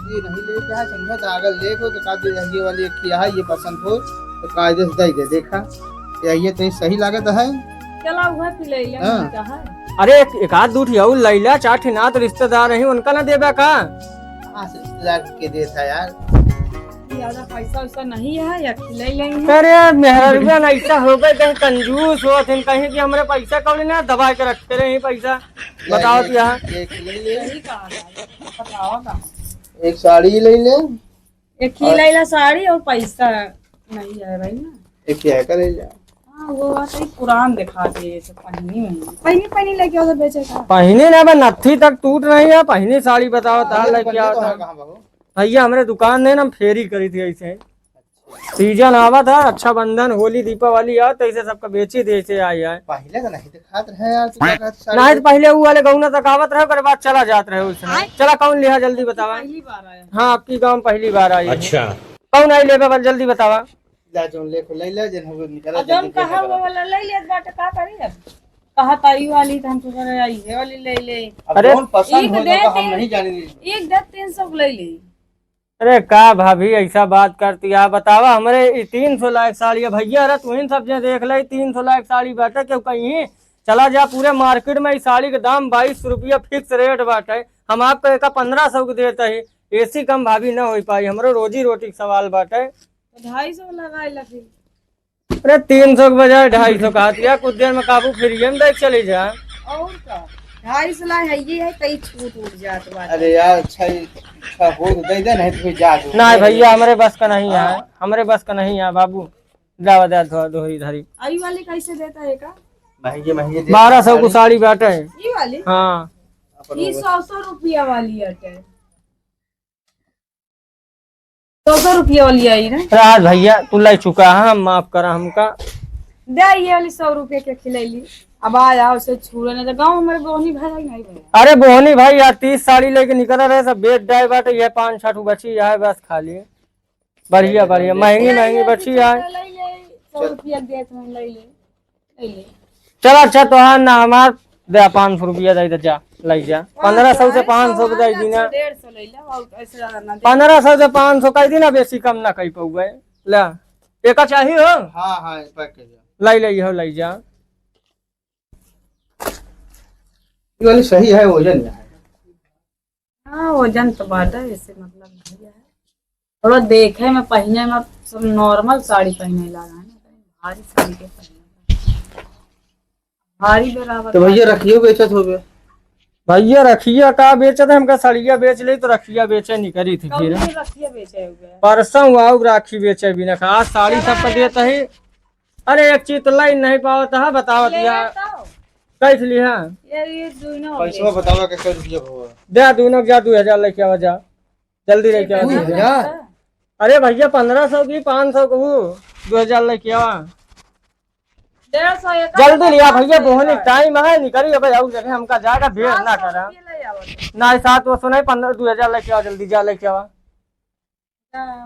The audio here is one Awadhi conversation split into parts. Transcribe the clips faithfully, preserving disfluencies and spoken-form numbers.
ये नहीं लेके है, समझा था, अगर लेके हो तो का दे, ये वाली एक किया है, ये पसंद हो तो कायदे से दे दे, देखा, या ये तो सही लागत है। चला, उहे पी ले ले, हाँ। हमका है। अरे, एक, एक आध दू ठी और लैला, चार ठी नात रिश्तेदार हैं, उनका ना देबा का? कहाँ से रिश्तेदार के देता यार? ज्यादा पैसा वैसा नहीं है, या खिलाई लेंगे। अरे, मेहररुआ ना ऐसा हो गए, कहीं कंजूस हो, कहीं कि हमरे पैसा कौड़ी ना दबा के रखे रहे पैसा। बताओ तो यहाँ। एक ले ले। सही कहा था, बताओ ना। एक साड़ी ले ले। एक ही और ले ला साड़ी और पैसा नहीं है भाई ना। एक क्या करे जा? हाँ, वो बात है, पुरान दिखा दे, ये सब पहनी में। पहनी, पहनी लेके आओ तो बेचे का। पहनी ना बा, नत्थी तक टूट रही है, पहनी साड़ी बताओ, तार अरे, लेके बनने आओ तो है तो। कहाँ बाबू? भैया, हमरे दुकान है ना, हम फेरी करी थी ऐसे। सीजन आवत है, रक्षाबंधन, होली, दीपावली आवत, तो ऐसे सबका बेची दे, ऐसे आई है। पहले तो नहीं दिखात रहे यार, तू क्या कहत साड़ी नहीं, तो पहले वो वाले गौना तक आवत रहे, ओकर बाद चला जात रहे उसने। आय। चला, कौन लिहा, जल्दी बतावा। पहली बार आया। हाँ, आपकी गाँव पहली बार आई है। अच्छा। कौन आई लेबे वाला, जल्दी बतावा। ला, जौन लेखो ले ले, जन हो निकला, अब जौन जल्दी कहा देखा वो करा। वाला ले लेत बाटे, का करी अब? कहा ताई वाली, तो हम सोच रहे आई है वाली ले ले। अब अरे। जौन पसंद एक हो, दे तो हम तीन, नहीं जाने दीजिए। एक दे तीन सौ के ले ले। अरे का भाभी, ऐसा बात करती है, बतावा, हमरे ई तीन सौ लायक साड़ी है भैया। अरे तू इन सब जे देख ले, तीन सौ लायक साड़ी बाटे, क्यों कहीं चला जा पूरे मार्केट में, इस साड़ी के दाम बाईस सौ रुपया फिक्स रेट बाटे। हम आपको एका पन्द्रह सौ के देते हैं, एसी कम भाभी ना हो पाई, हमरो रोजी रोटी के सवाल बाटे। तो ढाई सौ लगाए ला फिर। अरे तीन सौ के बजाय ढाई सौ कहा दिया, कुछ देर में काबू फिर ये में देख चली जा। और का? ढाई सौ ला है, ये है, कई छूट उठ जात बाटे। अरे यार, अच्छा ही, अच्छा हो तो दे दे, नहीं तो फिर जा तू। नहीं भैया, हमरे बस का नहीं है, हाँ। हमरे बस का नहीं है बाबू। जावा दे, धो-, धोरी धारी। आई वाली कैसे देता है का? महंगे, महंगे दे बारह सौ को साड़ी। साड़ी बाटे। ई वाली? हाँ। अपन ई वो सौ, सौ रुपया वाली आटे। सौ, सौ रुपया वाली आई ना। राज भैया, तू ले चुका है, हम माफ करा हमका। दे ये वाली सौ रुपया के खिलैली। अब आ जाओ, उसे छुए ना तो गाँव हमारे बोहनी भाई नहीं भैया। अरे बोहनी भाई यार, तीस साड़ी लेके निकल रहे, सब बेच डाए बाटे, ये पाँच छठ बची है बस खाली। बढ़िया, बढ़िया, महंगी, ले, महंगी ले, बची है। ले, ले, सौ रुपया देत हूँ, ले, ले, ले, ले। चल, अच्छा, तोहार ना हमार, दे, पाँच सौ रुपया दे दे, जा, ले जा। पाँच सौ, पन्द्रह सौ से पाँच सौ के दे दी ना। डेढ़ सौ ले ले, और ऐसे ज्यादा ना दे। पन्द्रह सौ से पाँच सौ कह दी ना, बेसी कम ना कह पाऊबे। ले, एका चाही हो? हाँ, हाँ, पैक कर दे। ले, ले, हो, ले जा। ये वाली सही है, वजन में है। हाँ, वजन तो बाटे, ऐसे मतलब नहीं है। थोड़ा देखे में, पहने में सब नॉर्मल साड़ी पहने लागा है ना, भारी साड़ी के पहने। भारी बराबर तो भैया बाटे। रखियो बेचत होबे? भैया रखिया का बेचत है, हमका साड़िया बेच ले तो रखिया बेचे नहीं करी थी कौन फिर। सी रखिया बेचे हुए? परसों आओ राखी बेचे भी ना खा, आज साड़ी चला सबका यार। देता है। अरे एक चीज तो लाई नहीं पावत है, बतावत ले यार। तो। कैसे लिहा? ये, ये दोनों पैसवा बेच। बतावा के कै रुपया भवा? दे दोनों जा, दो हजार लेके आवा जा, जल्दी लेके आवा दो जा। हजार? अरे भैया, पन्द्रह सौ की, पाँच सौ को, दो हजार लेके आवा। डेढ़ सौ एक जल्दी लिया भैया, बोहनी टाइम है, निकली अब, और जगह हमका जाएगा, देर ना करा। ना, सात वो सुनाई, पन्द्रह, दो हजार लेके आवा, जल्दी जा लेके आवा।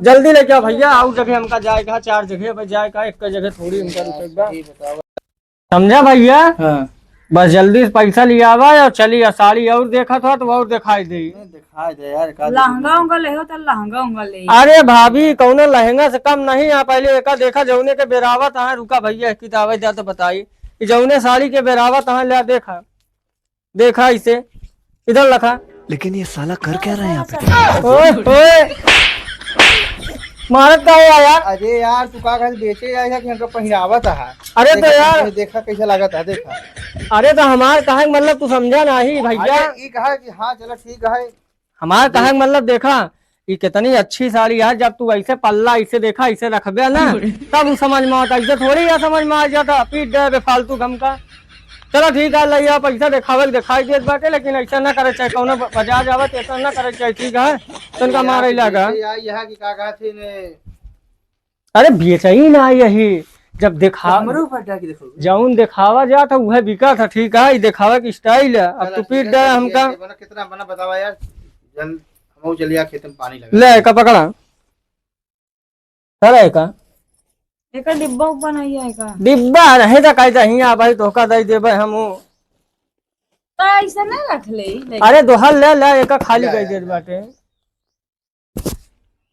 जल्दी लेके आओ भैया, और जगह हमका जाए का, चार जगह पे जाए का, एक जगह थोड़ी हमका रुके बा। सही बतावा। समझा भैया? हाँ। बस जल्दी से पैसा लियावा और चली आ, साड़ी और देखा था तो और दिखाई दे। नहीं, दिखाई दे यार, का लहंगा देखी? उंगा ले हो तो लहंगा उंगा ले। अरे भाभी, कौनो लहंगा से कम नहीं आ, पहले एका देखा, जौने के बेरावत है, रुका भैया, किताबें जा तो बताई, कि जौने साड़ी के बेरावत है, ले देखा। देखा इसे, इधर रखा। लेकिन ये साला कर क्या रहा है यहाँ पे? ओए, ओए। मारत का है यार? अरे यार, तू का कहत बेचे जाए कि हमका पहिरावत है? अरे तो देखा, यार। देखा कैसा लागत है, देखा। अरे तो हमार कहे के मतलब तू समझा नहीं भैया। अरे, ई कहा कि हाँ, चलो ठीक है। हमार कहे के मतलब देखा, ई कितनी अच्छी साड़ी है, जब तू ऐसे पल्ला ऐसे देखा, ऐसे रखबे ना, तब उ समझ में आता, ऐसे थोड़ी या समझ में आ जाता, पीट दे बे फालतू गम का। चलो ठीक है, लइया पैसा देखावे के दिखाई देत बाटे, लेकिन ऐसा ना करे चाहे, कौनो ब-, बाजार जावे तो ऐसा ना करे चाहे, ठीक है? तनका मारे लागा। बेचे आई है कि का कहत है ने? अरे बेचई ना यही, जब देखा-, हमरो ऊपर डाल के देखो। जौन देखावा जात है, उहे बिका था, ठीक है? ई देखावे के स्टाइल है, अब चला, तू पीट ठीक है, दे चल, हमका। ये बना, कितना बना बतावा यार, जल, हमहू चलिया खेत में पानी लगा। ले, का पकड़ा? धरा है का? एकर डिब्बा उब्बा नहीं है का? डिब्बा रहे त काहे त हियां भाई धोखा दे देबे हमहू। तो ऐसे ना रख ले, ले। अरे दोहर ले, ले, एका खाली ले, कर ले, देत ले। बाटे।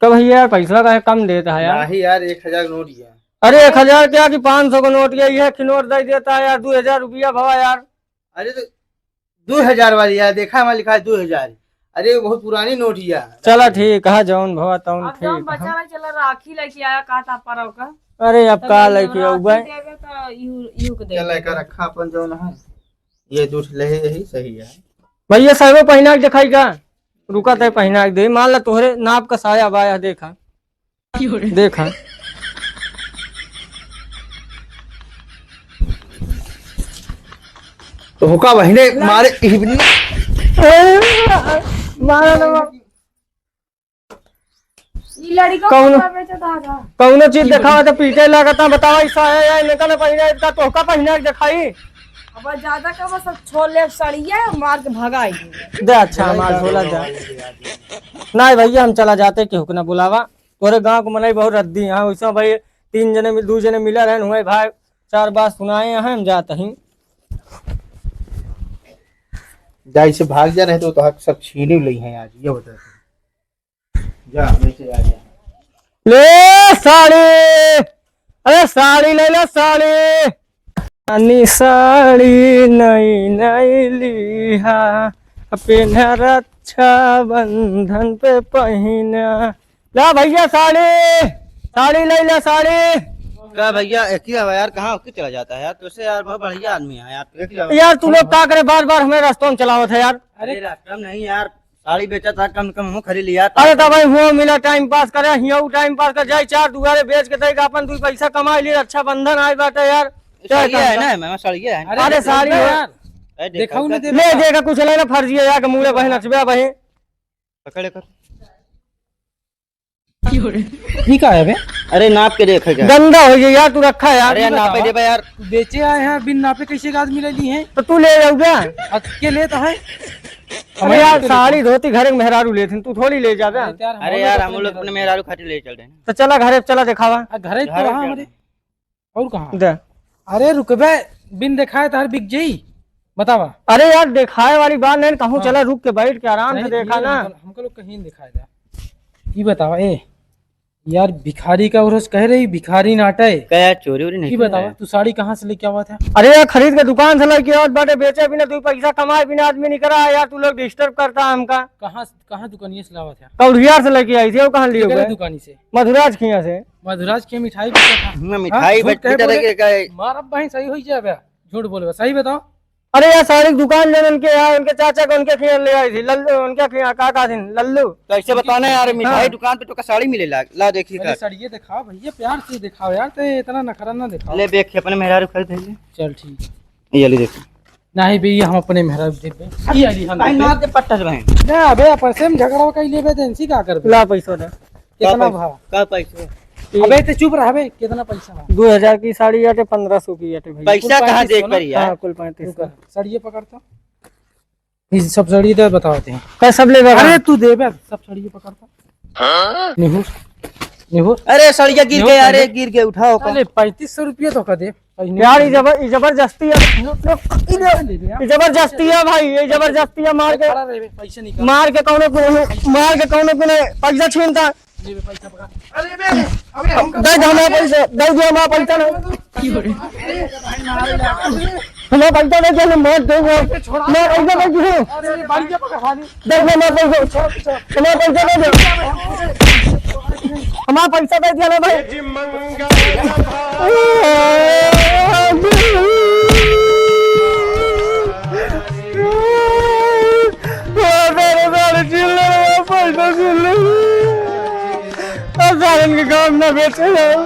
भैया यार, पैसा काहे कम देता है यार? नहीं यार, एक हजार नोट ही है। अरे, एक हजार क्या कि पाँच सौ का नोट, ये, ये की नोट दे देता है यार, दो हजार रुपया भवा यार। अरे तो दो हजार वाली यार, देखा है, वहाँ लिखा है दो हजार। अरे, बहुत पुरानी नोट ही है। चला ठीक है, जौन भवा तौन अब जौन ठीक है। बचा रहा, चला राखी लेके आया, कहा था परव का। अरे, अब तो का ले लेके लेवा, आऊ राखी भाई? देवे तो यू, यू के दे चला, देवे। एका रखा अपन जौन है, ये दो ठे ले, यही सही है। भैया, साहब, पहिना के दिखाई का? रुका, तय पहिना के दे। मान ला, तोहरे नाप का साया बाया, देखा। देखा। तो हुका बहिने मारे, मारा ना। ई लड़िका कौन? कपड़ा बेचत हा का? कौनो चीज देखावा तो पीटे लागत है। बतावा, ई साया या इनका ना पहिना, इनका तोहका पहिना के देखाई। अब ज्यादा का बस छोड़ ले, सड़िया मार के भगाई। दे, अच्छा, हमार झोला जा। नहीं भैया, हम चला जाते, केहू के ना बुलावा। तोरे गाँव के मनई बहुत रद्दी हैं, वैसे भाई तीन जने मिल-, दू जने मिला रहन हुए भाई, चार बात सुनाए हैं, हम जात ही। जा, इसे भाग जा, नहीं तो, तो सब छीने लई हैं आज, ये बता। जा, वैसे आ जा। ले साड़ी, अरे साड़ी ले ले साड़ी। रानी साड़ी नई नई लिहा, पेन्हा रक्षाबंधन पे पहिना। ला भैया साड़ी, साड़ी ले ला साड़ी। का भैया, एक ही हवा यार, कहाँ होके चला जाता है यार? तुझसे यार बहुत बढ़िया आदमी है यार, एक ही हवा। यार तू लोग का करे, बार बार हमें रास्ता में चलावत है यार। अरे रास्ता में नहीं यार, साड़ी बेचा था, कम कम हम खरीद लिया। अरे तो भाई, हुआ मिला टाइम पास करे, हियाँ टाइम पास कर जाए, चार दुआरे बेच के तरीका अपन दू पैसा कमाई लिए, रक्षाबंधन आए बाटे यार। क्या साड़ी है करता? ना, मैं साड़ी है। अरे अरे साड़ी हो। यार, अरे देखा देखा उन्हें उधर। ले देखा कुछ लेना फर्जी है यार, के मुड़े बहन अचबे बहन। पकड़े कर। ई का है बे? अरे नाप के देखे का। गंदा हो गया यार, तू रखा यार। अरे यार, नापे बतावा। दे बे यार। तू बेचे आए हैं, बिन नापे कैसे एक आदमी ले ली है? तो तू ले जाओ क्या? अब के लेता है? अरे हमारे यार, को साड़ी धोती घर के मेहरारू लेथिन, तू थोड़ी ले जाबे। अरे यार, हम अरे लोग यार, हम लोग अपने मेहरारू खातिर ले चल रहे हैं। तो चला घरे, चला देखावा। आ, घरे तो घर वहाँ क्या? हमारे। और कहाँ? दे। अरे रुकबे, बिन देखाए तार बिक जाई, बतावा। अरे यार, देखाए वाली बात नहीं, कहूँ हाँ। चला रुक के बैठ के आराम से नहीं, देखा ये ना। हमको, हमको लोग कहीं नहीं दिखाए दे। ई बतावा, ए, यार भिखारी का उरस कह रही, भिखारी नाटे। का यार चोरी वोरी नहीं ई किया बतावा, है? तू साड़ी कहाँ से लेके आवा था? अरे यार, खरीद के दुकान से लेके आवत बाटे, बेचे बिना दू पैसा कमाए बिना आदमी निकला है यार, तू लोग डिस्टर्ब करता है हमका। कहाँ, कहाँ दुकानिया से लावा था? कौड़ियार से लेके आई थी, वो कहाँ लिए केकरे हुए? दुकानी से? मधुराज खिया से। मधुराज के मिठाई बेचा था। हाँ, मिठाई हाँ, झूठ बट-, कहे बेटा बोले? लगे का है? मारब बहिन सही होई जाबे। झूठ बोलबे, सही बताओ। अरे यार, साड़ी की दुकान जो उनके यहाँ, उनके चाचा के उनके खिया ले आई थी, लल्लू, उनके खिया का, का थी, लल्लू। तो ऐसे बताना यार, मिठाई हाँ। दुकान पे तो का साड़ी मिले ला, ला देखिए अरे का। साड़ी ये दिखाओ भैया, प्यार से दिखाओ यार, तो इतना नखरा ना दिखाओ। ले देख, अपने मेहरारू खरीद ले। चल ठीक है। ये ले देख। नहीं भैया, हम अपने मेहरारू देबे। ये ली हम भाई देबे। मार दे पट्टा से बहन। ना अबे, अपन से हम झगड़ा कर लेबे, तो इनसे का करबे? ला पैसा दे। कितना का भाव? का पैसा? अबे, ते चुप रह बे, कितना पैसा बा? दो हजार की साड़ी आटे, पन्द्रह सौ की आटे भैया। पैसा कुल कहाँ पैंतीस देख सौ ना? पर यार? हाँ, कुल पैंतीस सौ। रुका, साड़ी ये पकड़ता। ये सब साड़ी दे, बताते हैं। का सब लेबे का? अरे, तू देबे, सब साड़ी ये पकड़ता। निहुर, निहुर। अरे, सड़िया गिर निहुर, गया, अरे, निहुर। गिर गया, उठाओ का। अरे, पैंतीस सौ रुपया तो का दे। यार, ये जबर-, ये जबरदस्ती है। ये जबरदस्ती है भाई, ये जबरदस्ती है, मार के, खड़ा रहे, पैसा निकाल। मार के कौनो को, मार के कौनो को नहीं, पैसा छीनता। ले बे, पैसा पकड़। अरे बे, अबे हम दे दे हमारा पैसा, दे दे हमारा पैसा ना। हमारा पैसा दे दे, हम मार देंगे। अरे छोड़ा। हमारा पैसा दे दे। अरे बाड़ी के पकड़ खाली। दे दे हमारा पैसा। छोड़, छोड़। हमारा पैसा दे दे। हमारा पैसा दे दिया ना भाई। अरे सारे, सारे छीन ले, पैसा छीन ले। और सारे इनके काम ना बेचे जाओ।